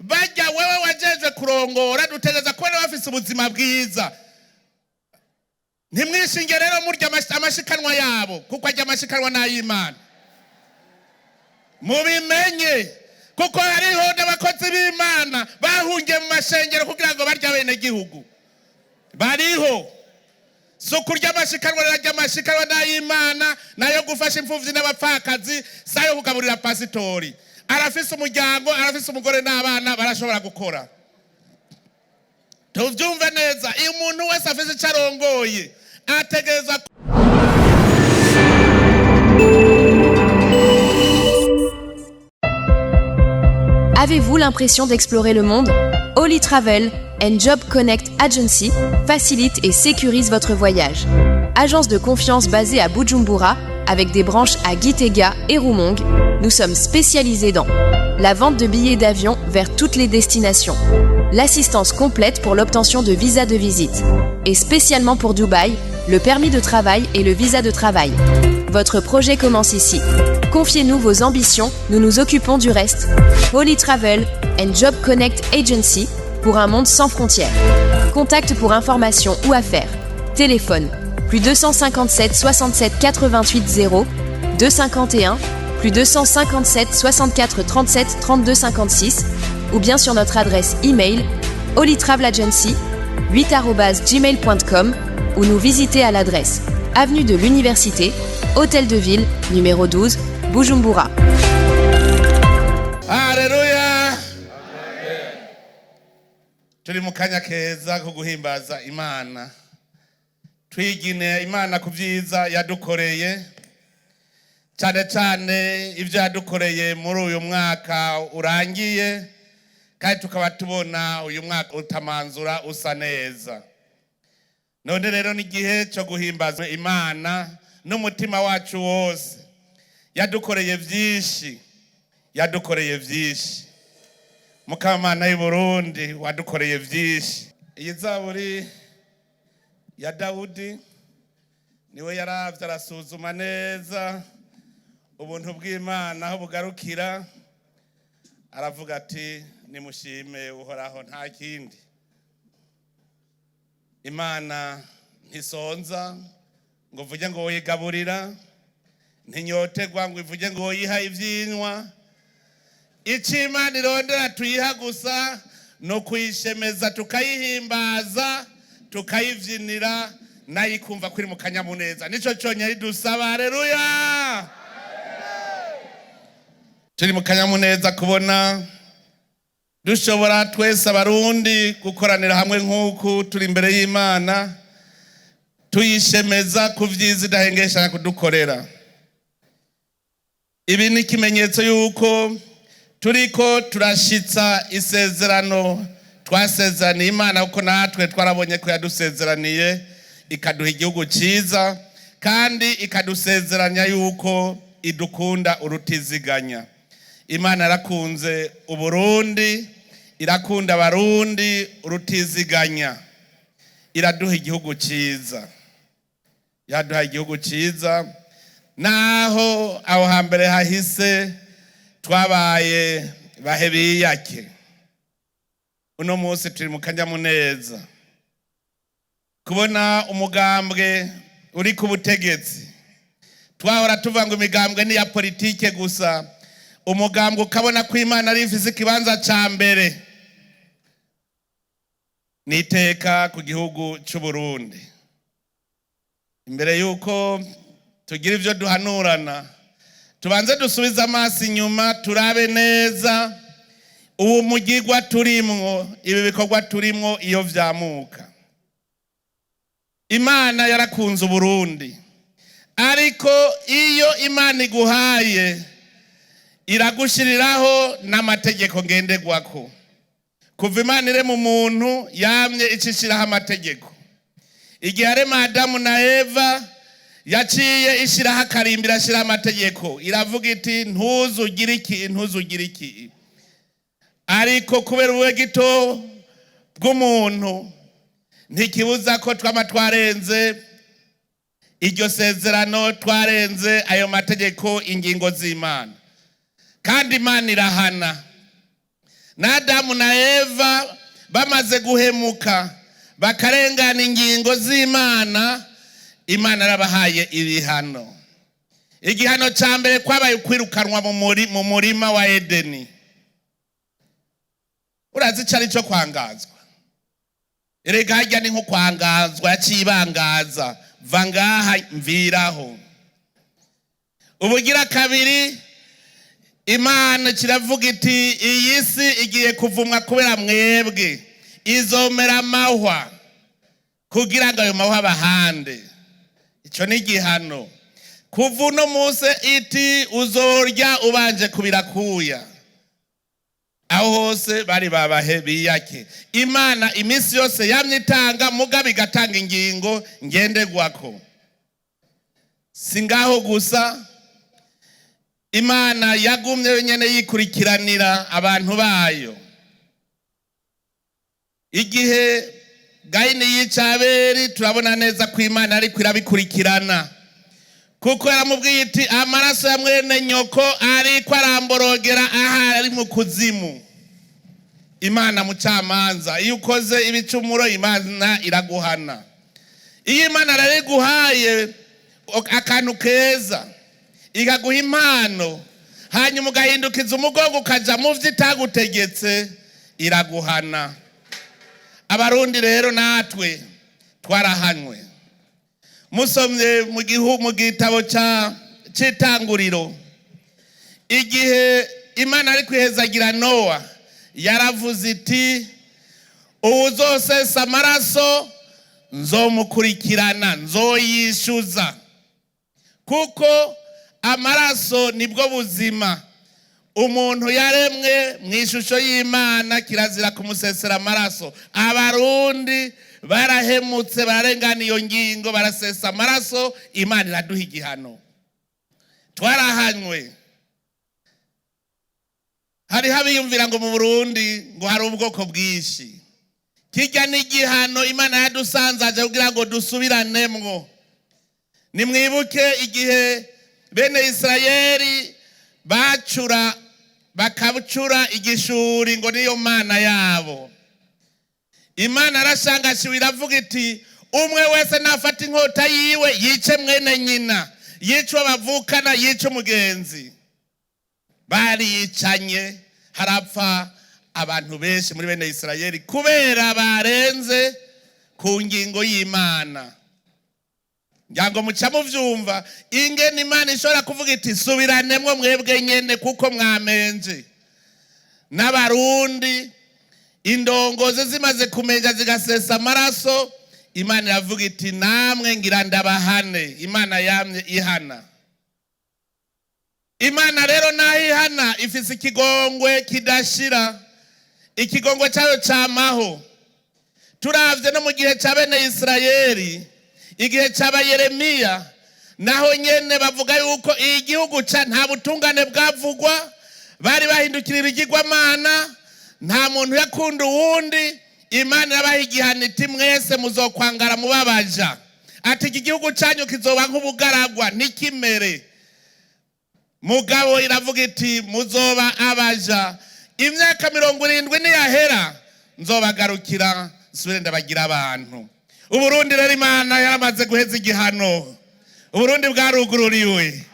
Bajya wewe wajejwe kurongora, dutegereza kubona bafise ubuzima bwiza. Ntimwishinge rero murya amashikanwa yabo, kuko ajya amashikanwa n'ay'Imana. Mubimenye, kuko hariho n'abakozi b'Imana bahungiye mu mashengero kugira ngo barye abenegihugu. Bariho. Si ukurya amashikanwa rero, arya amashikanwa n'ay'Imana, nayo gufasha imfuvyi n'abapfakazi, si ayo kugaburira pasitori. Arafise umuryango, arafise umugore n'abana, barashobora gukora. Tuvyumve neza, iyo umuntu wese afise ico arongoye ategerezwa. Avez-vous l'impression d'explorer le monde? Holy Travel and Job Connect Agency facilite et sécurise votre voyage. Agence de confiance basée à Bujumbura, avec des branches à Gitega et Rumonge, nous sommes spécialisés dans la vente de billets d'avion vers toutes les destinations, l'assistance complète pour l'obtention de visas de visite, et spécialement pour Dubaï, le permis de travail et le visa de travail. Votre projet commence ici. Confiez-nous vos ambitions, nous nous occupons du reste. Holy Travel and Job Connect Agency pour un monde sans frontières. Contact pour informations ou affaires. Téléphone plus 257 67 88 0 251 plus 257 64 37 32 56 ou bien sur notre adresse email holytravelagency8@gmail.com ou nous visiter à l'adresse avenue de l'Université, Hôtel de Ville, numéro 12, Bujumbura. Haleluya! Turi mu kanya keza ko guhimbaza Imana, twigine Imana ku byiza yadukoreye, cyane cyane ibyo yadukoreye muri uyu mwaka urangiye, kandi tukaba tubona uyu mwaka utamanzura usa neza. None rero ni igihe cyo guhimbaza Imana n'umutima wacu wose. Yadukoreye byinshi, yadukoreye byinshi. Mukamana y'u Burundi, wadukoreye byinshi. Iyi zaburi ya Dawudi, niwe yaravye arasuzuma neza ubuntu bw'Imana aho bugarukira, aravuga ati: "Nimushime Uhoraho." Nta kindi. Imana ntisonza ngo uvuge ngo woyigaburira, ntinyotegwa ngo ivuge ngo woyiha ibyinywa. Icyo Imana irondera tuyiha gusa ni ukuyishemeza, tukayihimbaza, tukayibyinira, nayo ikumva ko iri mu kanyamuneza. Nicyo cyonyine idusaba. Hareruya! Turi mu kanyamuneza kubona dushobora twese Abarundi gukoranira hamwe nk'uku turi imbere y'Imana, tuyishemeza ku byiza idahengeshanya kudukorera. Ibi ni ikimenyetso y'uko turiko turashitsa isezerano twasezeraniye Imana, kuko natwe twarabonye ko yadusezeraniye ikaduha igihugu cyiza, kandi ikadusezeranya yuko idukunda urutiziganya. Imana yarakunze Uburundi, irakunda Abarundi urutiziganya, iraduha igihugu cyiza. Yaduha igihugu cyiza naho aho hambere hahise twabaye bahebiyake. Uno munsi turi mu kanyamuneza kubona umugambwe uri ku butegetsi. Twahora tuvuga ngo imigambwe ni iya politike gusa. Umugambwe ukabona ko Imana ari ifise ikibanza ca mbere, ni iteka ku gihugu c'u Burundi. Imbere y'uko tugira ibyo duhanurana, tubanze dusubize amaso inyuma, turabe neza uwo mugigwa turimwo, ibi bikorwa turimwo iyo vyamuka. Imana yarakunze Uburundi, ariko iyo Imana iguhaye iragushiriraho n'amategeko ngenderwako. Kuva Imana irema umuntu, yamye icishiraho amategeko. Igihe arema Adamu na Eva, yaciye ishyiraho akarimbi, irashyiraho amategeko, iravuga iti: "Ntuzugire iki, ntuzugire iki." Ariko kubera ubube gito bw'umuntu, ntikibuza ko twaba twarenze iryo sezerano, twarenze ayo mategeko, ingingo z'Imana, kandi Imana irahana. Na Adamu na Eva bamaze guhemuka, bakarengana ingingo z'Imana, Imana yarabahaye ibihano. Igihano cya mbere kwabaye ukwirukanwa mu murima wa Edeni. Urazi icyo ari cyo kwangazwa? Erega harya ni nko kwangazwa, yaciye ibangaza: "Va ngaha, mviraho." Ubugira kabiri, Imana kiravuga iti: "Iyi si igiye kuvumwa kubera mwebwe, izomera amahwa kugira ngo ayo mahwa abahande." Icyo ni igihano. Kuva uno munsi, iti: "Uzorya ubanje kubirakuya." Aho hose bari babahe biyake. Imana iminsi yose yamye itanga, mugabo igatanga ingingo ngenderwako. Si ngaho gusa, Imana yagumye yonyine yikurikiranira abantu bayo. Igihe Gayini yica Abeli, turabona neza ko Imana ariko irabikurikirana, kuko yaramubwiye iti: "Amaraso ya mwene nyoko ariko aramborogera aha ari mu kuzimu." Imana mucamanza, iyo ukoze ibicumuro Imana iraguhana. Iyo Imana rero iguhaye akantu keza, ikaguha impano, hanyuma ugahindukiza umugongo ukaja mu vyo itagutegetse, iraguhana. Abarundi rero natwe twarahanywe. Musomye mu gitabo c'Itanguriro, igihe Imana ari kwihezagira Nowa, yaravuze iti: "Uwuzosesa amaraso nzomukurikirana, nzoyishyuza," kuko amaraso nibwo buzima. Umuntu yaremwe mu ishusho y'Imana, kirazira kumusesera amaraso. Abarundi barahemutse, bararengana iyo ngingo, barasesa amaraso, Imana iraduha igihano, twarahanywe. Hariho abiyumvira ngo mu Burundi ngo hari ubwoko bwinshi. Kijya n'igihano Imana yadusanzaje kugira ngo dusubiраnemwo. Nimwibuke igihe bene Isirayeli bacura, bakacura igishuri ngo niyo mana yabo. Imana yarashangashiwe, iravuga iti: "Umwe wese nafata inkota yiwe yice mwene nyina, yice uwo bavukana, yice umugenzi." Baricanye, harapfa abantu benshi muri bene Isirayeli kubera barenze ku ngingo y'Imana. Ngira ngo muca muvyumva ingene Imana ishobora kuvuga iti: "Subiраnemwo mwebwe nyene kuko mwamenje." N'Abarundi, indongozi zimaze kumenja zigasesa amaraso, Imana iravuga iti: "Namwe ngira ndabahane." Imana yamye ihana. Imana rero naho ihana, ifise ikigongwe kidashira, ikigongwe cyayo camaho. Turavye no mu gihe ca bene Isirayeli, igihe c'aba Yeremiya, naho nyene bavuga yuko igihugu ca nta butungane bwavugwa, bari bahindukira ibigirwamana, nta muntu yakunda uwundi. Imana irabaha igihano iti: "Mwese muzokwangara mubabaja." Ati: "Iki gihugu cyanyu kizoba nk'ubugaragwa, ntikimere." Mugabo iravuga iti: "Muzoba abaja, imyaka 70 niyahera nzobagarukira, nsubire ndabagira abantu." Uburundi rero Imana yaramaze guheza igihano, Uburundi bwarugururiwe,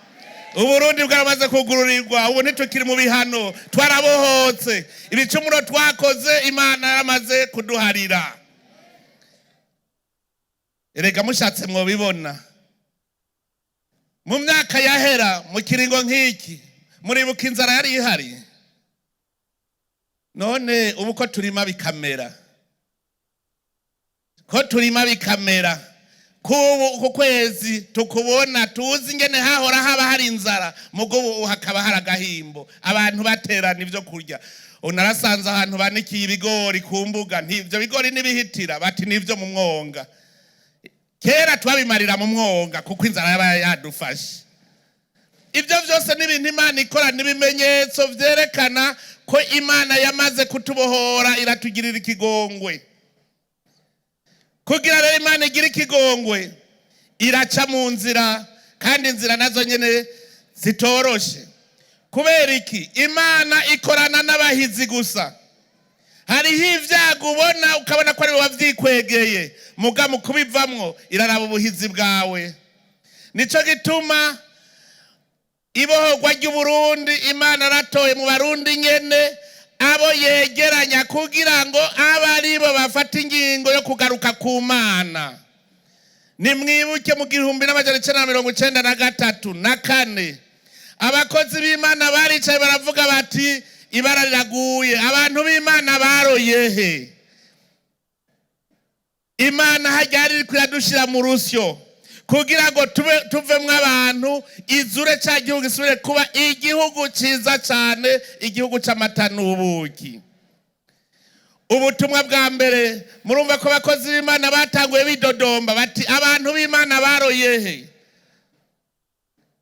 Uburundi bwaramaze kugururirwa. Ubu ntitukiri mu bihano, twarabohotse. Ibicumuro twakoze Imana yaramaze kuduharira. Erega mushatse mwobibona. Mu myaka yahera, mu kiringo nk'iki, muribuka inzara yari ihari? None ubu ko turima bikamera, ko turima bikamera, kubu ku kwezi tukubona, tuzi ingene hahora haba hari inzara, mugo ubu hakaba hari agahimbo, abantu baterana ibyo kurya. Unarasanze ahantu banikiye ibigori ku mbuga, ntibyo bigori n'ibihitira, bati nibyo mu mwonga. Kera twabimarira mu mwonga kuko inzara yaba yadufashe. Ibyo byose n'ibintu Imana ikora, n'ibimenyetso byerekana ko Imana yamaze kutubohora, iratugirira ikigongwe. Kugira rero Imana igira ikigongwe, iraca mu nzira, kandi inzira nazo nyine zitoroshe. Kubera iki? Imana ikorana n'abahizi gusa. Hariho ibyago ubona ukabona ko ari wowe wavyikwegeye, muga mu kubivamwo iraraba ubuhizi bwawe. Nico gituma ibohorwa ry'Uburundi Imana aratoye mu Barundi nyene abo yegeranya kugira ngo abe aribo bafata ingingo yo kugaruka ku Mana. Nimwibuke mu 1993 na kane, abakozi b'Imana baricaye baravuga bati: "Ibara riraguye, abantu b'Imana baroyehe?" Imana hajya ririko iradushira mu rusyo kugira ngo tube tuvemwo abantu, izure ca gihugu gisubire kuba igihugu ciza cane, igihugu c'amata n'ubuki. Ubutumwa bwa mbere, murumva ko abakozi b'Imana batanguye bidodomba bati: "Abantu b'Imana baroyehe?"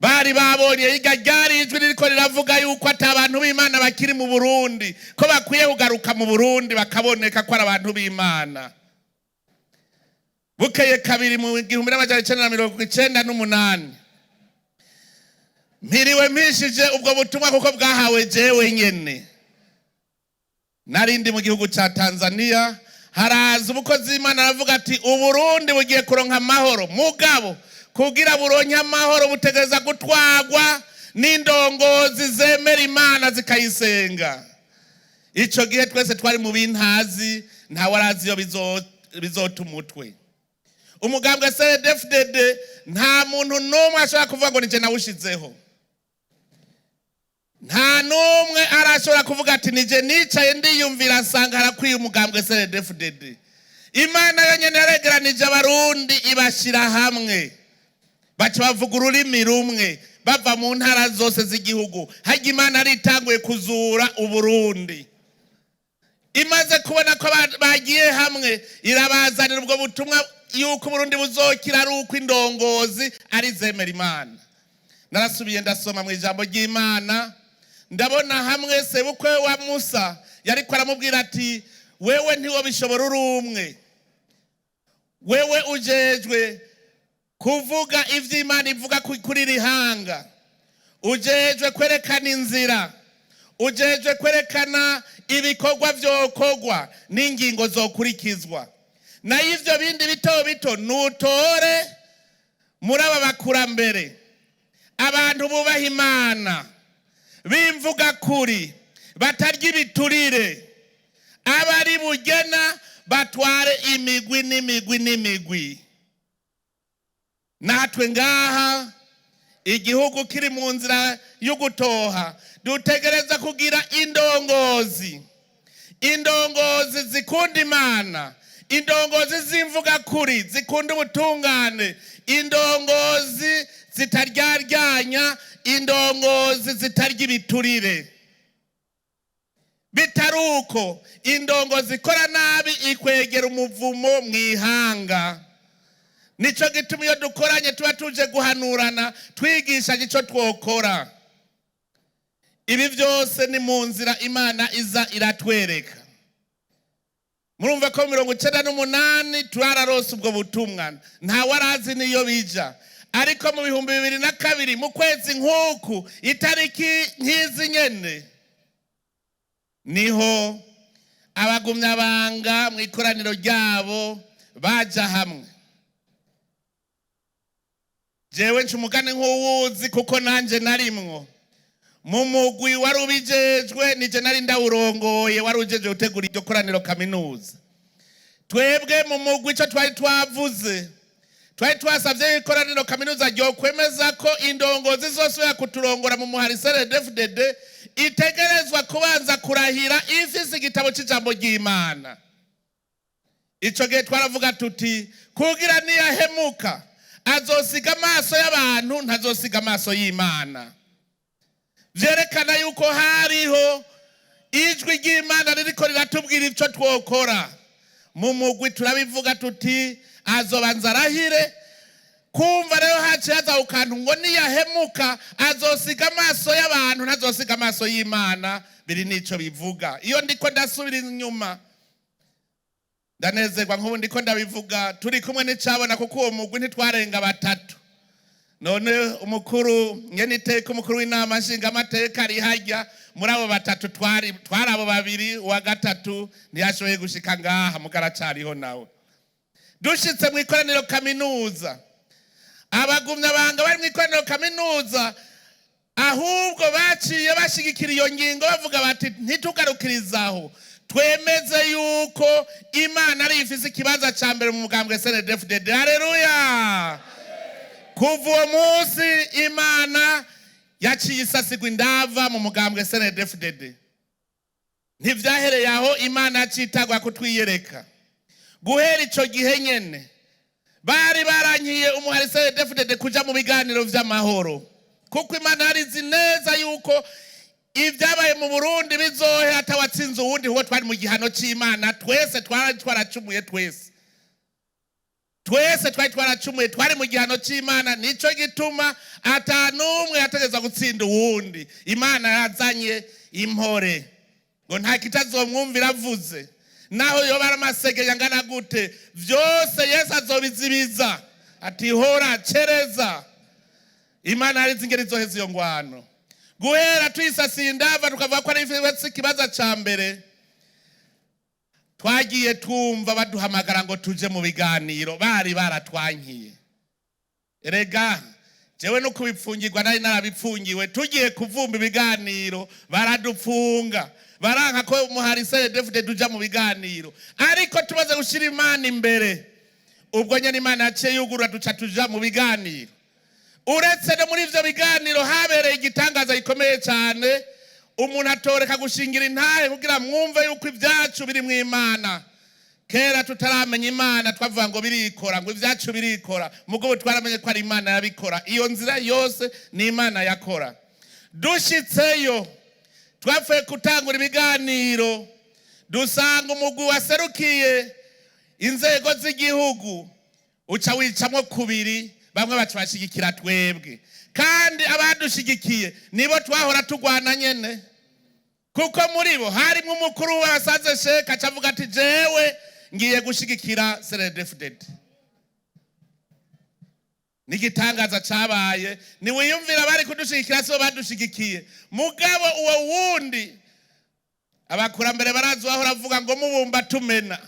Bari babonye irya ryari ijwi ririko riravuga yuko ati abantu b'Imana bakiri mu Burundi, ko bakwiye kugaruka mu Burundi bakaboneka ko ari abantu b'Imana. Bukeye kabiri, mu 1998, mpiriwe mpishije ubwo butumwa kuko bwahawe jewe nyene. Narindi mu gihugu ca Tanzania, haraza umukozi w'Imana aravuga ati: "Uburundi bugiye kuronka amahoro, mugabo kugira buronke amahoro butegereza gutwagwa n'indongozi zemera Imana zikayisenga." Ico gihe twese twari mu bintazi, ntawe arazi iyo bizota umutwe. Umugambwe CNDD-FDD nta muntu n'umwe ashobora kuvuga ngo nije nawushizeho. Nta n'umwe arashobora kuvuga ati: "Nije nicaye ndiyumvira nsanga harakwiye umugambwe CNDD-FDD." Imana yonyene yaregeranije Abarundi, ibashira hamwe, baca bavuga ururimi rumwe, bava mu ntara zose z'igihugu. Harya Imana aritanguye kuzura Uburundi, imaze kubona ko bagiye hamwe, irabazanira ubwo butumwa yuko Uburundi buzokira ari uko indongozi ari zemera Imana. Narasubiye ndasoma mu ijambo ry'Imana, ndabona hamwe sebukwe wa Musa yariko aramubwira ati: "Wewe ntiwobishobora uri umwe, wewe ujejwe kuvuga ivy'Imana ivuga kuri iri hanga, ujejwe kwerekana inzira, ujejwe kwerekana ibikorwa vyokorwa n'ingingo zokurikizwa, nayo ivyo bindi bito bito nutore muri aba bakurambere abantu bubaha Imana, b'imvuga kuri, batarya ibiturire, abari bugena batware imigwi n'imigwi n'imigwi." Natwe ngaha igihugu kiri mu nzira yo gutoha, dutegereza kugira indongozi, indongozi zikunda Imana, indongozi z'imvuga kuri, zikunda ubutungane, indongozi zitaryaryanya, indongozi zitarya ibiturire. Bitari uko, indongozi ikora nabi ikwegera umuvumo mu ihanga. Nico gituma iyo dukoranye tuba tuje guhanurana, twigishanya ico twokora. Ibi byose ni mu nzira Imana iza iratwereka. Murumva ko 98 turararose ubwo butumwa, ntawe arazi niyo bija. Ariko mu 2002, mu kwezi nk'uku, itariki nk'izi nyene, niho abagumyabanga mu ikoraniro ryabo baja hamwe. Jewe nca umugani nk'uwuzi, kuko nanje narimwo mu mugwi wari ubijejwe, nije nari ndawurongoye, wari ujejwe gutegura iryo koraniro kaminuza. Twebwe mu mugwi ico twari twavuze, twari twasavye ikoraniro kaminuza ryokwemeza ko indongozi zosubira kuturongora mu muhari CNDD-FDD itegerezwa kubanza kurahira ifise igitabo c'ijambo ry'Imana. Ico gihe twaravuga tuti: "Kugira niyahemuka azosiga amaso y'abantu, ntazosiga amaso y'Imana." Vyerekana yuko hariho ijwi ry'Imana ririko riratubwira ico twokora. Mu mugwi turabivuga tuti: "Azobanza arahire." Kumva rero haciye haza ku kantu ngo niyahemuka azosiga amaso y'abantu, ntazosiga amaso y'Imana, biri nico bivuga. Iyo ndiko ndasubira inyuma ndanezerwa. Nk'ubu ndiko ndabivuga turi kumwe n'icabona, kuko uwo mugwi ntitwarenga batatu. None umukuru nyene iteka, umukuru w'inama nshingamateka ari harya. Muri abo batatu twari abo babiri, uwa gatatu ntiyashoboye gushika ngaha, mugaracariho nawe. Dushitse mu ikoraniro kaminuza, abagumyabanga bari mu ikoraniro kaminuza ahubwo baciye bashigikira iyo ngingo, bavuga bati: "Ntitugarukirizaho, twemeze yuko Imana ari ifise ikibanza ca mbere mu mugambwe CNDD-FDD." Haleluya! Kuva uwo munsi Imana yaciye isasigwa indava mu mugambwe CNDD-FDD. Ntivyahereye aho, Imana yacitagwa kutwiyereka. Guhera ico gihe nyene bari barankiye umuhari CNDD-FDD kuja mu biganiro vy'amahoro, kuko Imana yarizi neza yuko ibyabaye mu Burundi bizohe atawatsinze uwundi, kuko twari mu gihano c'Imana twese, twari twaracumuye twese, twese twari twaracumuye, twari mu gihano c'Imana. Nico gituma ata n'umwe yategeza gutsinda uwundi. Imana yazanye impore, ngo nta kitazomwumvira avuze, naho yoba ari amasege yangana gute, vyose Yesu azobizibiza, ati: "Hora, cereza." Imana yarizi ingeri izoheza iyo ngwano. Guhera tuyisasiye indava, tukavuga ko ari ikibazo ca mbere, twagiye twumva baduhamagara ngo tuje mu biganiro. Bari baratwankiye. Erega jewe no kubipfungirwa nari narabipfungiwe. Tugiye kuvumba ibiganiro baradupfunga, baranka ko umuhari CNDD-FDD uja mu biganiro. Ariko tumaze gushira Imana imbere, ubwo nyene Imana yaciye yugurura, duca tuja mu biganiro. Uretse no muri ivyo biganiro habereye igitangaza gikomeye cyane, umuntu atoreka gushingira intahe kugira mwumve yuko ibyacu biri mu Imana. Kera tutaramenya Imana twavuga ngo birikora, ngo ibyacu birikora. Mugabo twaramenye ko ari Imana yabikora, iyo nzira yose ni Imana yakora. Dushitseyo, twapfuye gutangura ibiganiro, dusanga umugwi waserukiye inzego z'igihugu uca wicamwo kubiri. Bamwe baca bashigikira twebwe, kandi abadushigikiye nibo twahora tugwana nyene, kuko muri bo harimo umukuru w'abasaze sheka, aca avuga ati: "Jewe ngiye gushigikira CNDD-FDD." N'igitangaza cabaye, niwiyumvira bari kudushigikira sibo badushigikiye. Mugabo uwo wundi, abakurambere barazi, wahora avuga ngo mubumba tumena,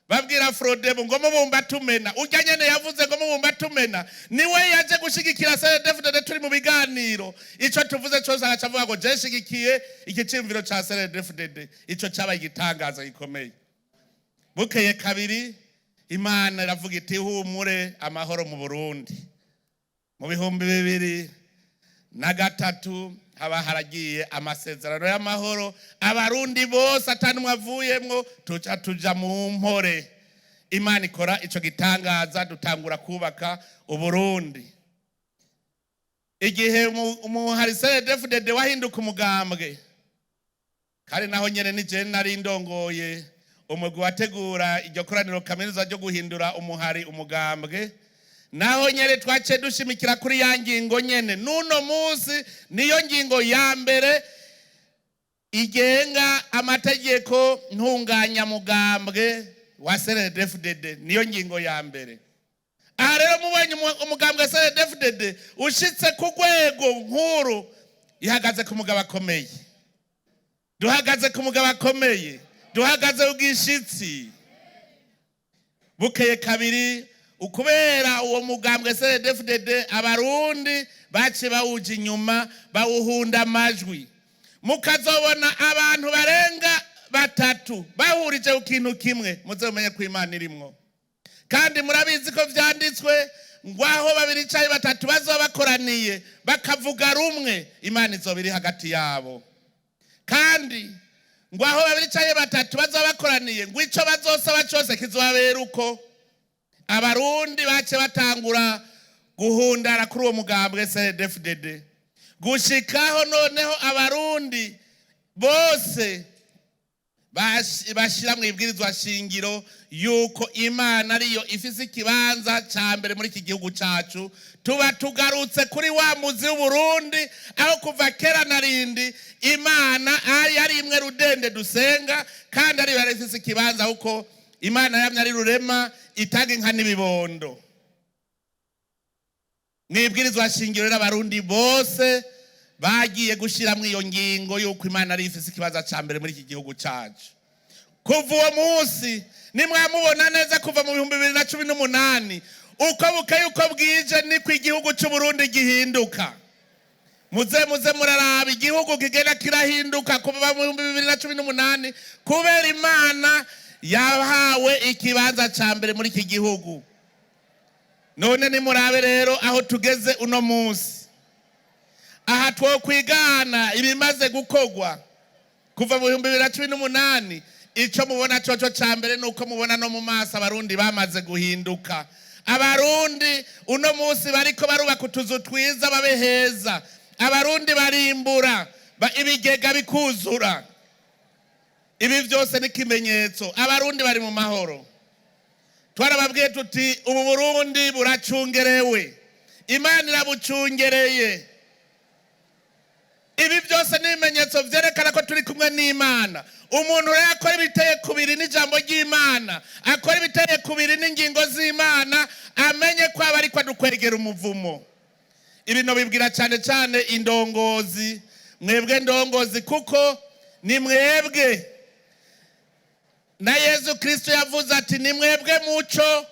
babwira Frodebu ngo mubumba tumena, urya nyene yavuze ngo mubumba tumena niwe yaje gushigikira CNDD-FDD. Turi mu biganiro, ico tuvuze cose agaca avuga ngo: "Je nshigikiye iki ciyumviro ca CNDD-FDD." Ico cabaye igitangaza gikomeye. Bukeye kabiri Imana iravuga iti: "Humure, amahoro mu Burundi." Mu 2003 haba haragiye amasezerano y'amahoro, Abarundi bose atanumwe avuyemwo, tuca tuja mu mpore. Imana ikora ico gitangaza, dutangura kubaka Uburundi. Igihe umuhari CNDD-FDD wahinduka umugambwe, kandi naho nyene ni je nari ndongoye umugwi wategura iryo koraniro kaminuza ryo guhindura umuhari umugambwe, naho nyene twaciye dushimikira kuri ya ngingo nyene. N'uno munsi niyo ngingo ya mbere igenga amategeko ntunganyamugambwe wa CNDD-FDD, niyo ngingo ya mbere. Aha rero mubonye umugambwe wa CNDD-FDD ushitse ku rwego nkuru, ihagaze ku mugabo akomeye. Duhagaze ku mugabo akomeye, duhagaze ku gishitsi. Bukeye kabiri, ukubera uwo mugambwe CNDD-FDD Abarundi baciye bawuja inyuma, bawuhunda amajwi, mukazobona abantu barenga batatu bahurije ku kintu kimwe, muze mumenye ko Imana irimwo. Kandi murabizi ko vyanditswe ngo aho babiri canke batatu bazoba bakoraniye bakavuga rumwe, Imana izoba iri hagati yabo. Kandi ngo aho babiri canke batatu bazoba bakoraniye, ngo ico bazosaba cose kizobabera uko. Abarundi bace batangura guhundara kuri uwo mugambwe CNDD-FDD, gushikaho noneho Abarundi bose bashira mu ibwirizwa shingiro yuko Imana ariyo ifise ikibanza ca mbere muri iki gihugu cacu. Tuba tugarutse kuri wa muzi w'Uburundi, aho kuva kera na rindi Imana ari imwe rudende dusenga, kandi ariyo yari ifise ikibanza, kuko Imana yamye ari rurema itanga inka n'ibibondo. Mwibwirizwa shingiro rero Abarundi bose Bagiye gushyiramo iyo ngingo y'uko Imana ari ifise ikibazo cya mbere muri iki gihugu cyacu. Kuva uwo munsi, nimwamubona neza, kuva mu 2018, uko bukeye uko bwije niko igihugu cy'u Burundi gihinduka. Muze muze muraraba igihugu kigenda kirahinduka kuva mu 2018, kubera Imana yahawe ikibanza cya mbere muri iki gihugu. None nimurabe rero aho tugeze uno munsi. Aha twokwigana ibimaze gukorwa kuva mu 2018. Icyo mubona coco cya mbere ni uko mubona no mu maso Abarundi bamaze guhinduka. Abarundi uno munsi bariko barubaka utuzu twiza, babe heza. Abarundi barimbura, ibigega bikuzura. Ibi byose ni ikimenyetso Abarundi bari mu mahoro. Twarababwiye tuti ubu Burundi buracungerewe, Imana irabucungereye. Ibi byose ni ibimenyetso byerekana ko turi kumwe n'Imana. Umuntu rero akora ibiteye kubiri n'ijambo ry'Imana, akora ibiteye kubiri n'ingingo z'Imana, amenye ko aba ariko adukwegera umuvumo. Ibintu bibwira cyane cyane indongozi, mwebwe ndongozi, kuko ni mwebwe. Na Yezu Kristo yavuze ati: "Ni mwebwe muco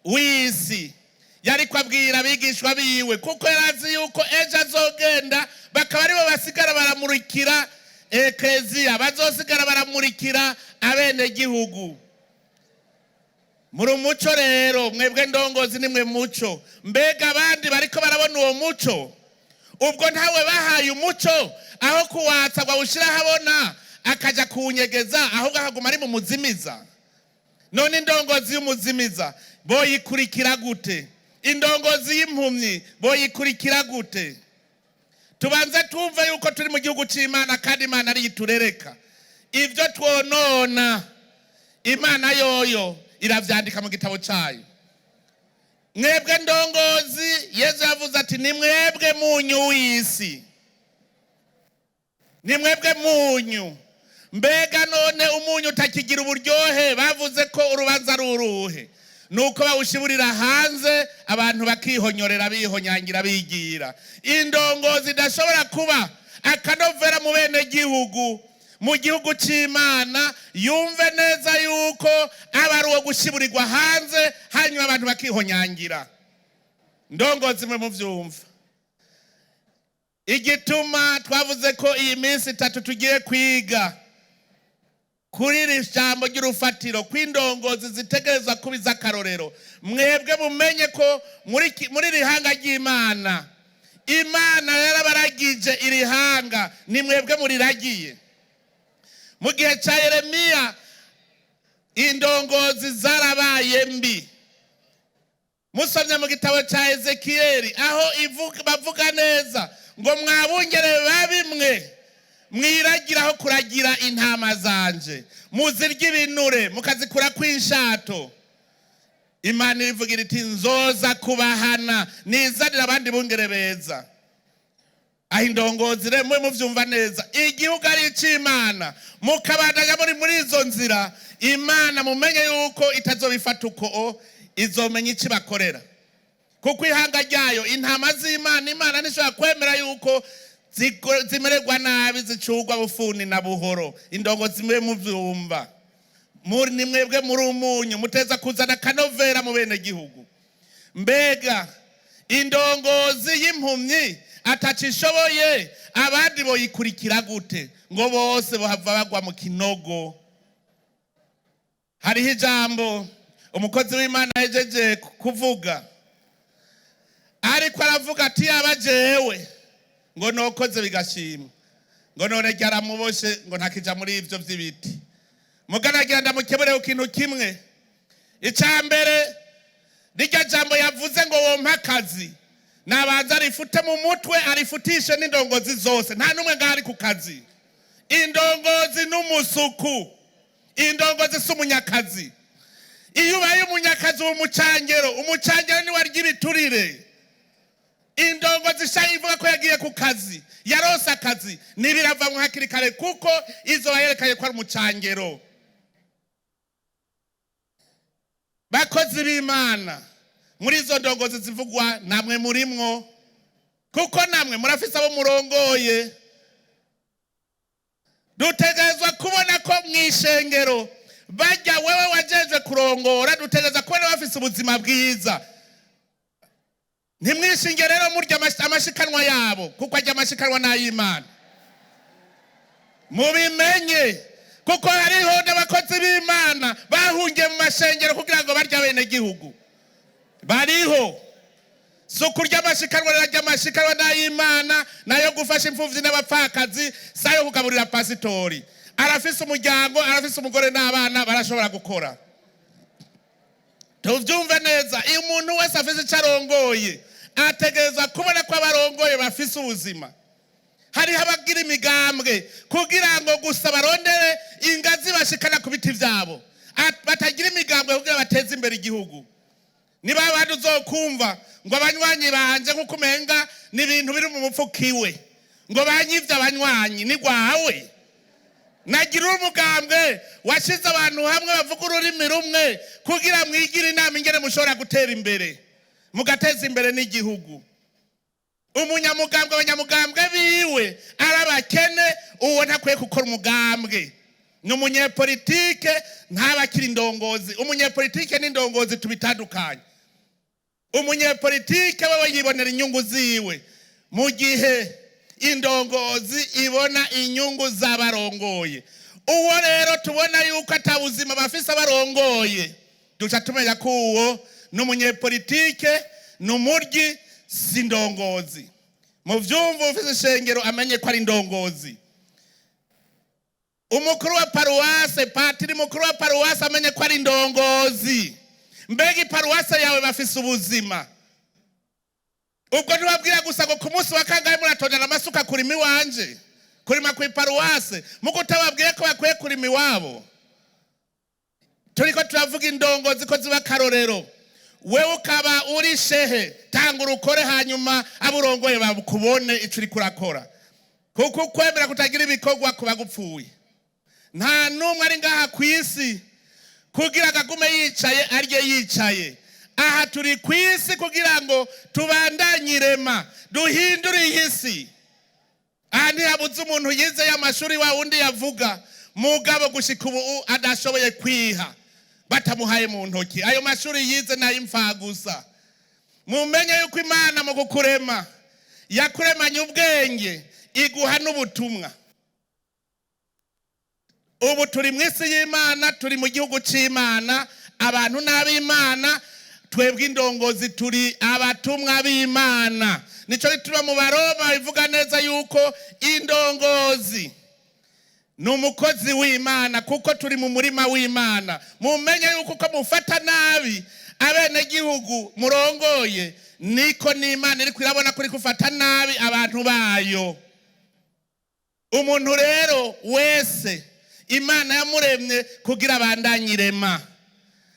w'isi." Yari abwira abigishwa biwe, kuko yari azi yuko ejo azogenda, bakaba aribo basigara baramurikira ekleziya, bazosigara baramurikira abenegihugu. Muri umuco rero, mwebwe ndongozi nimwe muco. Mbega abandi bariko barabona uwo muco? Ubwo ntawe bahaye umuco, aho kuwatsa ngo awushyire ahabona akajya kuwunyegeza, ahubwo akaguma ari mu muzimiza. None indongozi y'umuzimiza boyikurikira gute? Indongozi y'impumyi boyikurikira gute? Tubanze twumve yuko turi mu gihugu cy'Imana, kandi Imana ariyo iturereka. Ibyo twonona, Imana yoyo irabyandika mu gitabo cyayo. Mwebwe ndongozi, Yezu yavuze ati: "Ni mwebwe munyu w'isi, ni mwebwe munyu." Mbega none umunyu utakigira uburyohe, bavuze ko urubanza ari uruhe? Nuko bawushiburira hanze, abantu bakihonyorera, bihonyangira, bigira. Indongozi idashobora kuba akanovera mu bene gihugu, mu gihugu cy'Imana, yumve neza yuko aba ari uwo gushiburirwa hanze, hanyuma abantu bakihonyangira. Ndongozi mwe muvyumva igituma twavuze ko iyi minsi 3 tugiye kwiga kuri iri jambo ry'urufatiro, kw'indongozi zitegerezwa kuba iz'akarorero. Mwebwe mumenye ko muri iri hanga ry'Imana, Imana yarabaragije iri hanga, ni mwebwe muriragiye. Mu gihe cya Yeremiya indongozi zarabaye mbi. Musomye mu gitabo cya Ezekiyeli, aho bavuga neza ngo: "Mwabungere babimwe mwiragiraho kuragira intama zanje, muzirya ibinure mukazikura kw'inshato." Imana irivugira iti: "Nzoza kubahana, nizanira abandi bungere beza." Aho indongozi rero mube muvyumva neza, igihugu ari ic'Imana, mukabandanya muri izo nzira, Imana mumenye yuko itazobifata uko, izomenya icyo ibakorera, kuko ihanga ryayo, intama z'Imana, Imana ntishobora kwemera yuko zimererwa nabi, zicurwa bufuni na buhoro. Indongozi mube muvyumva, muri ni mwebwe muri umunyu, muteza kuzana akanovera mu bene gihugu. Mbega indongozi y'impumyi atacishoboye, abandi boyikurikira gute? Ngo bose bohava bagwa mu kinogo. Hariho ijambo umukozi w'Imana ahejeje kuvuga, ariko aravuga ati: "Yaba jewe ngo nokoze bigashimwa." Ngo none ryaramuboshe, ngo ntakija muri ivyo vy'ibiti. Muganagira ndamukebure ku kintu kimwe. Icya mbere, rirya jambo yavuze ngo wompa akazi, nabanza arifute mu mutwe, arifutishe n'indongozi zose. Nta n'umwe ngaho ari ku kazi. Indongozi n'umusuku, indongozi si umunyakazi. Iyo ubaye umunyakazi uba umucangero, umucangero niwe arya ibiturire. Indongozi sha ivuga ko yagiye ku kazi, yarose akazi, nibiravamwo hakiri kare, kuko izo yerekanye ko ari umucangero. Bakozi b'Imana, muri izo ndongozi zivugwa namwe murimwo. Kuko namwe murafise abo murongoye. Dutegerezwa kubona ko mu ishengero bajya wewe wajejwe kurongora, dutegereza kubona bafise ubuzima bwiza. Ntimwishinge rero murya amashikanwa yabo, kuko ajya amashikanwa n'ay'Imana. Mubimenye, kuko hariho n'abakozi b'Imana bahungiye mu mashengero kugira ngo barye abenegihugu. Bariho. Si ukurya amashikanwa rero, ajya amashikanwa n'ay'Imana, nayo gufasha imfuvyi n'abapfakazi, si ayo kugaburira pasitori. Arafise umuryango, arafise umugore n'abana, barashobora gukora. Tuvyumve neza, iyo umuntu wese afise icyo arongoye ategerezwa kubona ko abarongoye bafise ubuzima. Hariho abagira imigambwe kugira ngo gusa barondere ingazi bashikana ku biti vyabo, batagira imigambwe kugira bateze imbere igihugu. Niba abandi uzokumva ngo abanywanyi banje, nk'uko umenga ni ibintu biri mu mufuka iwe, ngo banyivye abanywanyi, ni gwawe. Nagira umugambwe washize abantu hamwe bavuga ururimi rumwe kugira mwigire inama ingene mushobora gutera imbere, mugateza imbere n'igihugu. Umunyamugambwe, abanyamugambwe biwe ari abakene, uwo ntakwiye gukora umugambwe. Ni umunyepolitike, ntabakiri indongozi. Umunyepolitike n'indongozi tubitandukanye. Umunyepolitike wewe yibonera inyungu ziwe, mu gihe indongozi ibona inyungu z'abarongoye. Uwo rero tubona yuko atabuzima bafise abarongoye, duca tumenya ko uwo ni umunyepolitike, ni umuryi, si indongozi. Mu vyumva, ufise ishengero amenye ko ari indongozi. Umukuru wa paruwase, patiri mukuru wa paruwase, amenye ko ari indongozi. Mbega iparuwase yawe bafise ubuzima? Ubwo ntibabwira gusa ngo ku munsi wa kangahe muratondana amasuka kurima iwanje, kurima ku iparuwase, muko utababwiye ko bakwiye kurima iwabo. Turiko turavuga indongozi ko ziba akarorero. Wewe ukaba uri shehe, tanga urukore, hanyuma aburongoye bakubone ico uriko urakora, kuko ukwemera kutagira ibikorwa kuba gupfuye. Nta n'umwe ari ngaha ku isi kugira ngo agume yicaye, arye yicaye. Aha turi ku isi kugira ngo tubandanye irema, duhindure iyi si. Aha ntihabuze umuntu yize y'amashuri, wa wundi yavuga, mugabo gushika ubu adashoboye kwiha batamuhaye mu ntoki. Ayo mashuri yize n'ay'imfagusa. Mumenye yuko Imana mu kukurema yakuremanye ubwenge, iguha n'ubutumwa. Ubu turi mu isi y'Imana, turi mu gihugu cy'Imana, abantu n'ab'Imana. Twebwe indongozi turi abatumwa b'Imana. Nicyo gituma mu Baroma bivuga neza yuko indongozi ni umukozi w'Imana, kuko turi mu murima w'Imana. Mumenye yuko uko mufata nabi abenegihugu murongoye, niko n'Imana iri irabona ko uri gufata nabi abantu bayo. Umuntu rero wese Imana yamuremye kugira abandanye irema,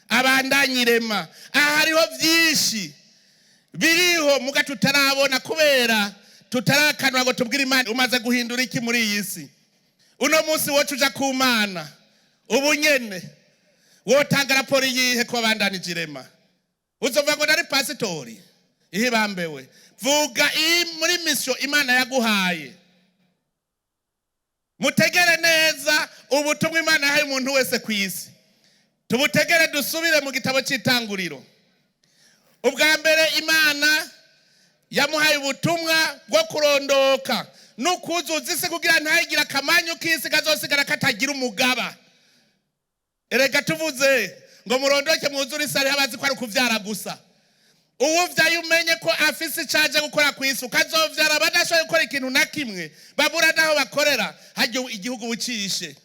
abandanye irema. Aha hariho byinshi biriho muga tutarabona, kubera tutarakanwa ngo tubwire Imana umaze guhindura iki muri iyi si. Uno munsi woca uja ku Mana ubu nyene, wotanga raporo yihe ko wabandanije irema? Uzovuga ngo nari pasitori ihibambewe? Vuga iyi muri mission Imana yaguhaye. Mutegere neza ubutumwa Imana yahaye umuntu wese ku isi, tubutegere. Dusubire mu gitabo cy'Itanguriro. Ubwa mbere Imana yamuhaye ubutumwa bwo kurondoka no kuzuza isi, kugira ntayigire akamanyu k'isi kazosigara katagira umugaba. Erega tuvuze ngo murondoke mwuzure isi, hariho abazi ko ari ukuvyara gusa. Uwuvyaye umenye ko afise ico aje gukora ku isi. Ukazovyara badashoboye gukora ikintu na kimwe, babura n'aho bakorera, harya igihugu bucishe.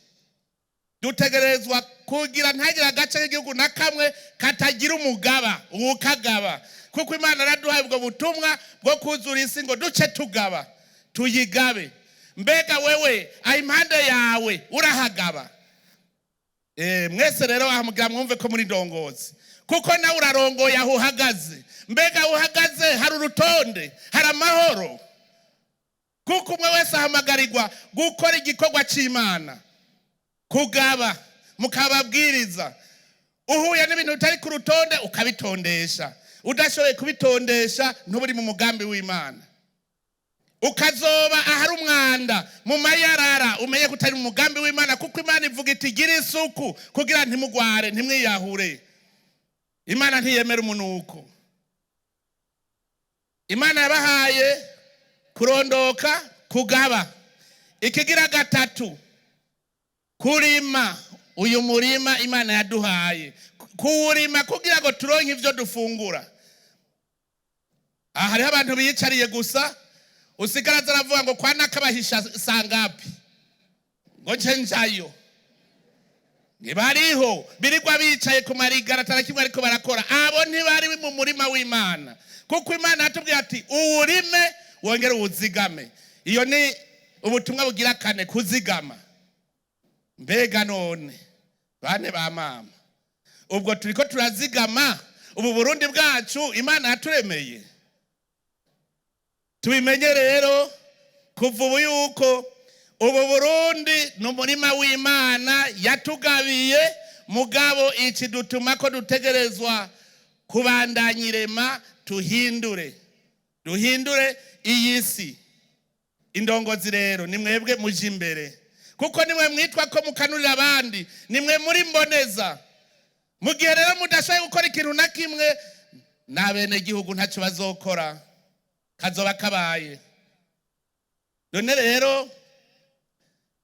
Dutegerezwa kugira ntagire agace k'igihugu na kamwe katagira umugaba uwukagaba, kuko Imana araduhaye ubwo butumwa bwo kuzura isi ngo duce tugaba, tuyigabe. Mbega wewe aho impande yawe urahagaba? Mwese rero aha mugira mwumve ko muri ndongozi, kuko nawe urarongoye aho uhagaze. Mbega aho uhagaze hari urutonde, hari amahoro? Kuko umwe wese ahamagarirwa gukora igikorwa cy'Imana, kugaba, mukababwiriza. Uhuye n'ibintu bitari ku rutonde ukabitondesha. Udashoboye kubitondesha, ntuburi mu mugambi w'Imana. Ukazoba ahari umwanda mu mayarara, umenye ko utari mu mugambi w'Imana, kuko Imana ivuga iti: "Gira isuku kugira ntimugware, ntimwiyahure." Imana ntiyemera umunuko. Imana yabahaye kurondoka, kugaba. Ikigira gatatu, kurima. Uyu murima Imana yaduhaye, kuwurima kugira ngo turonke ivyo dufungura. Aha hariho abantu biyicariye gusa, usigara aravuga ngo kwa nakabahisha sangapi, ngo nce njayo. Ntibariho, birirwa bicaye ku marigara, atari kimwe ariko barakora. Abo ntibari mu murima w'Imana, kuko Imana yatubwiye ati: "Uwurime wongere uwuzigame." Iyo ni ubutumwa bugira kane, kuzigama. Mbega none bane ba mama, ubwo turiko turazigama ubu Burundi bwacu Imana yaturemeye? Tubimenye rero kuva ubu yuko ubu Burundi ni umurima w'Imana yatugabiye. Mugabo iki dutuma ko dutegerezwa kubandanya irema, tuhindure, duhindure iyi si. Indongozi rero ni mwebwe muje imbere, kuko nimwe mwitwa ko mukanurira abandi, nimwe muri mboneza. Mu gihe rero mudashoboye gukora ikintu na kimwe, n'abenegihugu ntacyo bazokora, kazoba kabaye. None rero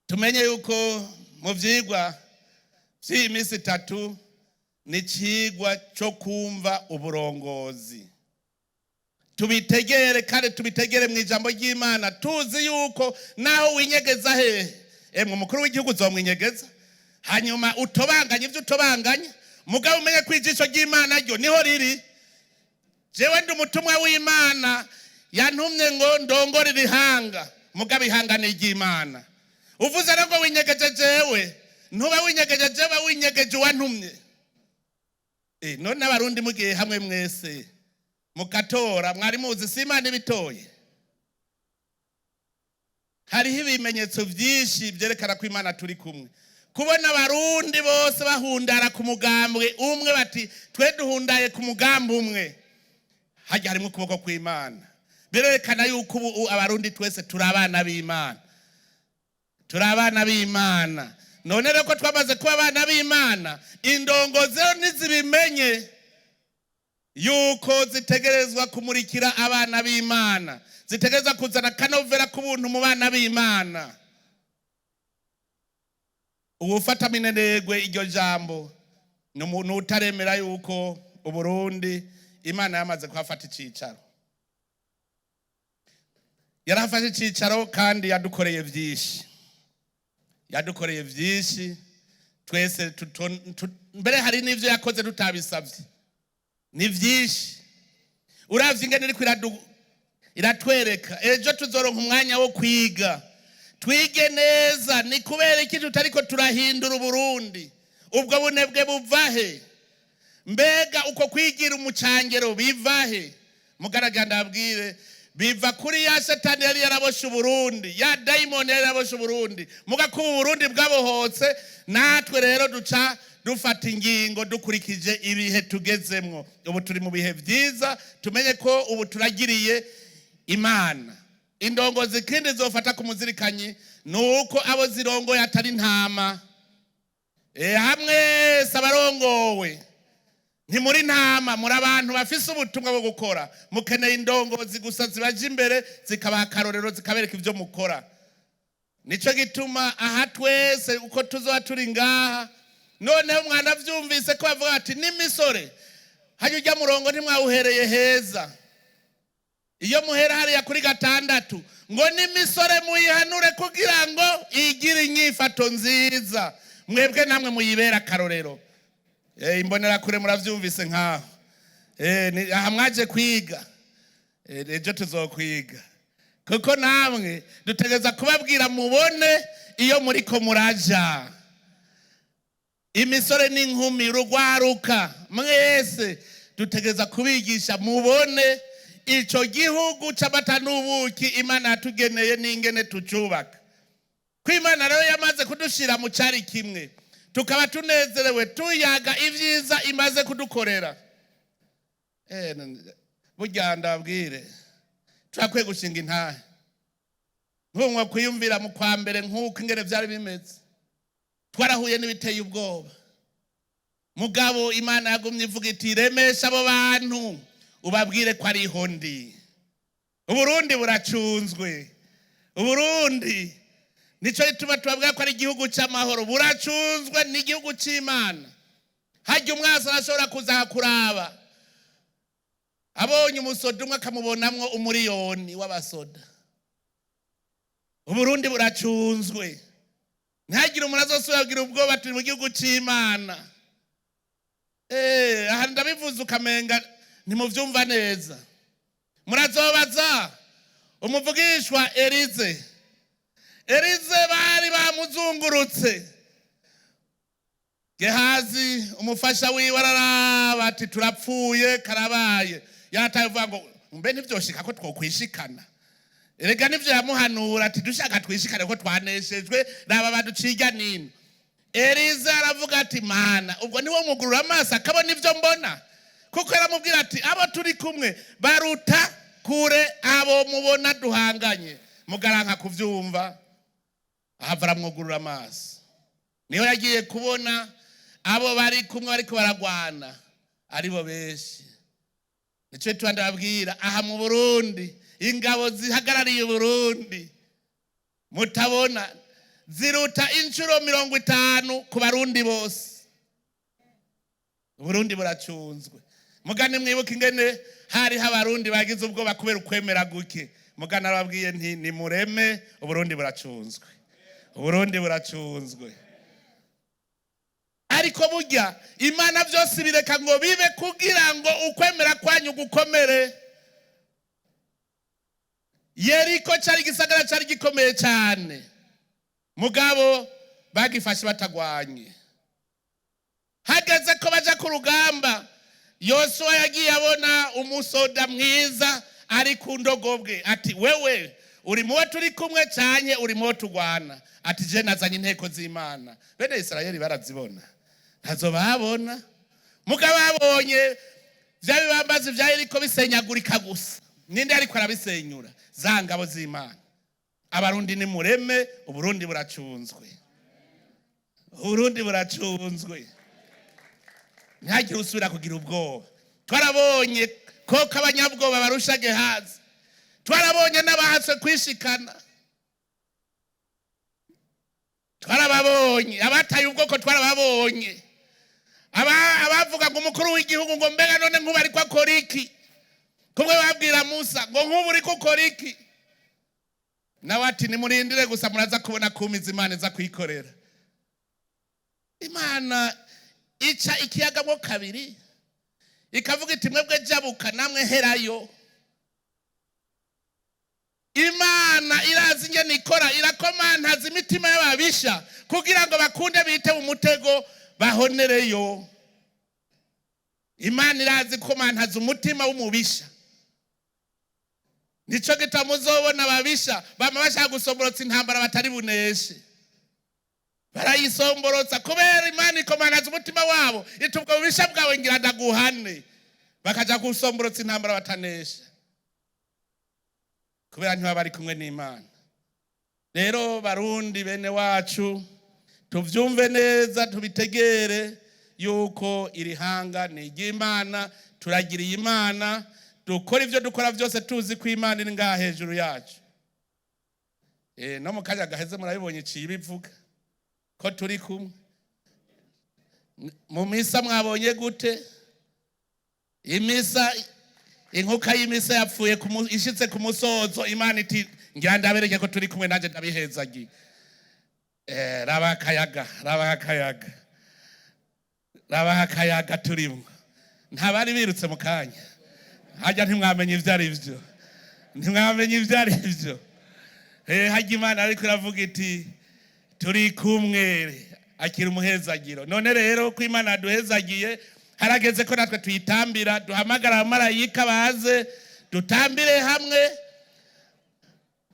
tumenye yuko mu vyigwa vy'iyi minsi 3 ni icigwa cyo kumva uburongozi. Tubitegere kandi tubitegere mu ijambo ry'Imana, tuzi yuko naho winyegeza hehe, emwe, umukuru w'igihugu uzomwinyegeza, hanyuma utobanganye ibyo utobanganya, mugabo umenye ko ijisho ry'Imana ryo niho riri. Jewe ndi umutumwa w'Imana, yantumye ngo ndongore ihanga, mugabo ihanga ni iry'Imana. Uvuze rero ngo winyegeje jewe, ntuba winyegeje jewe, winyegeje uwantumye. None Abarundi mugiye hamwe mwese mugatora, mwari muzi si Imana ibitoye? Hariho ibimenyetso byinshi byerekana ko Imana turi kumwe. Kubona Abarundi bose bahundara ku mugambwe umwe, bati: "Twe duhundaye ku mugambi umwe," hajya harimo ukuboko kw'Imana. Birerekana yuko ubu Abarundi twese turi abana b'Imana, turi abana b'Imana. None rero ko twamaze kuba abana b'Imana, indongozi rero ntizibimenye yuko zitegerezwa kumurikira abana b'Imana, zitegerezwa kuzana akanovera k'ubuntu mu bana b'Imana. Uwufata minenegwe iryo jambo ni umuntu utaremera yuko Uburundi Imana yamaze kuhafata icicaro. Yarafashe icicaro kandi yadukoreye byinshi, yadukoreye byinshi twese. Mbere hari n'ibyo yakoze tutabisabye, ni byinshi. Uravye ingene iriko iratwereka, ejo tuzoronka umwanya wo kwiga, twige neza ni kubera iki tutariko turahindura Uburundi. Ubwo bunebwe buva he? Mbega uko kwigira umucangero biva he? Mugaragara, ndabwire, biva kuri ya satani yari yaraboshe Uburundi, ya dayimoni yari yaraboshe Uburundi. Muga kuba Uburundi bwabohotse, natwe rero duca dufata ingingo dukurikije ibihe tugezemwo. Ubu turi mu bihe byiza, tumenye ko ubu turagiriye Imana. Indongozi ikindi zofata ku muzirikanyi ni uko abo zirongoye atari ntama. Hamwe se abarongowe ntimuri ntama, muri abantu bafise ubutumwa bwo gukora. Mukeneye indongozi gusa zibaje imbere, zikabaha akarorero, zikabereka ibyo mukora. Nico gituma aha twese uko tuzoba turi ngaha, noneho mwana vyumvise ko bavuga bati n'imisore hajya ujya murongo ntimwawuhereye heza. Iyo muhera hariya kuri 6 ngo n'imisore muyihanure kugira ngo igire inyifato nziza, mwebwe namwe muyibera akarorero. Imbonerakure muravyumvise nkaho aha mwaje kwiga. Ejo tuzokwiga, kuko namwe dutegereza kubabwira mubone iyo muriko muraja. Imisore n'inkumi, rugwaruka mwese, dutegereza kubigisha mubone ico gihugu c'amata n'ubuki Imana yatugeneye n'ingene tucubaka. Ko Imana rero yamaze kudushira mu cari kimwe, tukaba tunezerewe, tuyaga ibyiza imaze kudukorera. Burya ndabwire, turakwiye gushinga intahe. Nk'ubu kwiyumvira mu kwa mbere nk'uko ingene byari bimeze, twarahuye n'ibiteye ubwoba. Mugabo Imana yagumye ivuga iti: "Remesha abo bantu, ubabwire ko ariho ndi." Uburundi buracunzwe. Uburundi, nicyo gituma tubabwira ko ari igihugu cy'amahoro, buracunzwe, ni igihugu cy'Imana. Hajya umwasi arashobora kuza kuraba, abonye umusoda umwe akamubonamwo umuriyoni w'abasoda. Uburundi buracunzwe, ntihagire umuntu azosubira kugira ubwoba. Turi mu gihugu cy'Imana. Aha ndabivuze ukamenga ntimuvyumva neza. Murazobaza umuvugishwa Elize. Elize bari bamuzungurutse. Gehazi umufasha wiwe araraba ati: "Turapfuye, karabaye." Yataye uvuga ngo: "Mbe ntivyoshika ko twokwishikana?" Erega nivyo yamuhanura ati: "Dushaka twishikane ko twaneshejwe, raba baduciga nini." Elize aravuga ati: "Mana, ubwo niwo mugurura amaso akabona ibyo mbona?" Kuko yaramubwira ati: "Abo turi kumwe baruta kure abo mubona duhanganye." Mugaranka kuvyumva, ahava aramwugurura amaso. Niho yagiye kubona abo bari kumwe bariko baragwana aribo benshi. Nico gituma ndababwira, aha mu Burundi, ingabo zihagarariye Uburundi mutabona ziruta inshuro 50 ku Barundi bose. Uburundi buracunzwe. Mugane mwibuka ingene hariho Abarundi bagize ubwoba kubera ukwemera guke. Mugane arababwiye nti: "Nimureme, Uburundi buracunzwe, Uburundi buracunzwe." Ariko burya Imana byose bireka ngo bibe kugira ngo ukwemera kwanyu gukomere. Yeriko cyari igisagara cyari gikomeye cyane, mugabo bagifashe batagwanye. Hageze ko baja ku rugamba, Yosuwa yagiye abona umusoda mwiza ari ku ndogobwe, ati: "Wewe uri muwo turi kumwe cyane, uri muwo tugwana?" Ati: "Je nazanye inteko z'Imana." Bene Isirayeli barazibona? Ntazo babona. Mugabo babonye bya bibambazi vya Yeriko bisenyagurika gusa. Ninde ariko arabisenyura? Za ngabo z'Imana. Abarundi ni mureme, Uburundi buracunzwe, Uburundi buracunzwe. Ntihagire usubira kugira ubwoba. Twarabonye koko abanyabwoba barusha Gehazi. Twarabonye n'abahatswe kwishikana, twarababonye abataye ubwoko, twarababonye abavuga ngo umukuru w'igihugu ngo: "Mbega none nkuba ariko akora iki?" Kumwe babwira Musa ngo: "Nkubu uriko ukora iki?" Nawe ati: "Nimurindire gusa, muraza kubona kumiza Imana iza kwikorera." Imana ica ikiyaga mo kabiri, ikavuga iti: "Mwebwe jabuka, namwe herayo." Imana irazi ingene ikora, irakomantaza imitima y'ababisha kugira ngo bakunde bite mu mutego bahonereyo. Imana irazi komantaza umutima w'umubisha. Nico gituma muzobona ababisha bama bashaka gusomborotsa intambara batari buneshe. Barayisomborotsa kubera Imana ikomantaza umutima wabo, iti: "Ubwo bubisha bwawe ngira ndaguhane." Bakaja gusomborotsa intambara batanesha kubera ntibaba bari kumwe n'Imana. Rero Barundi bene wacu, tuvyumve neza, tubitegere yuko iri hanga ni iry'Imana. Turagiriye Imana, dukora ivyo dukora byose tuzi ko Imana iri ngaha hejuru yacu. No mu kanya gaheze murabibonye, iciye ibivuga ko turi kumwe mu misa. Mwabonye gute imisa? Inkuka y'imisa yapfuye ishitse ku musozo, Imana iti: "Ngira ndabereke ko turi kumwe, nanjye ndabihezagiye." Raba akayaga, raba akayaga, raba akayaga turimwo. Ntabari birutse mu kanya hajya, ntimwamenye ibyo ari byo, ntimwamenye ibyo ari byo. Hajya Imana ariko iravuga iti: "Turi kumwe, akira umuhezagiro." None rero ko Imana yaduhezagiye, harageze ko natwe tuyitambira. Duhamagara abamarayika baze dutambire hamwe,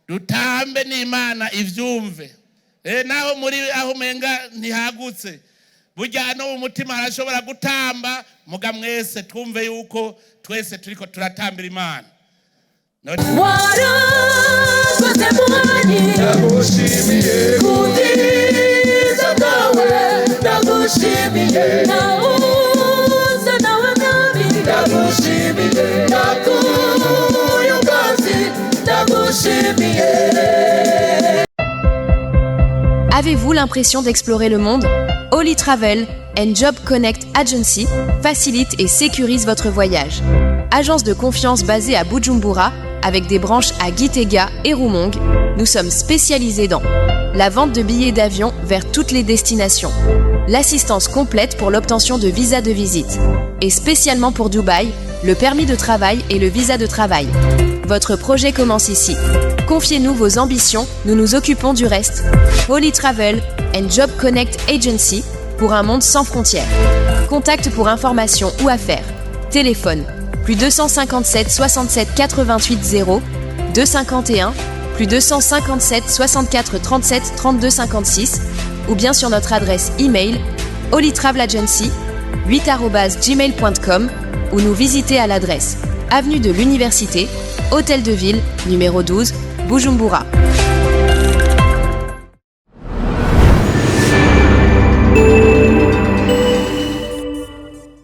dutambe n'Imana ivyumve. Naho muri aho umenga ntihagutse, burya no mu mutima harashobora gutamba. Muga mwese twumve yuko twese turiko turatambira Imana. None Warakoze Mwami, Ndagushimiye. Ubwiza bwawe Ndagushimiye. Nawuze nawe Mwami, Ndagushimiye. Nakuye ubwatsi, ndagushimiye. Avez-vous l'impression d'explorer le monde? Holy Travel and Job Connect Agency facilite et sécurise votre voyage. Agence de confiance basée à Bujumbura, avec des branches à Gitega et Rumonge, nous sommes spécialisés dans la vente de billets d'avion vers toutes les destinations, l'assistance complète pour l'obtention de visas de visite, et spécialement pour Dubaï, le permis de travail et le visa de travail. Votre projet commence ici. Confiez-nous vos ambitions, nous nous occupons du reste. Holy Travel and Job Connect Agency pour un monde sans frontières. Contact pour informations ou affaires. Téléphone +257 67 88 0 251 +257 64 37 32 56 ou bien sur notre adresse email holytravelagency 8@gmail.com ou nous visiter à l'adresse avenue de l'Université, Hôtel de Ville, numéro 12, Bujumbura.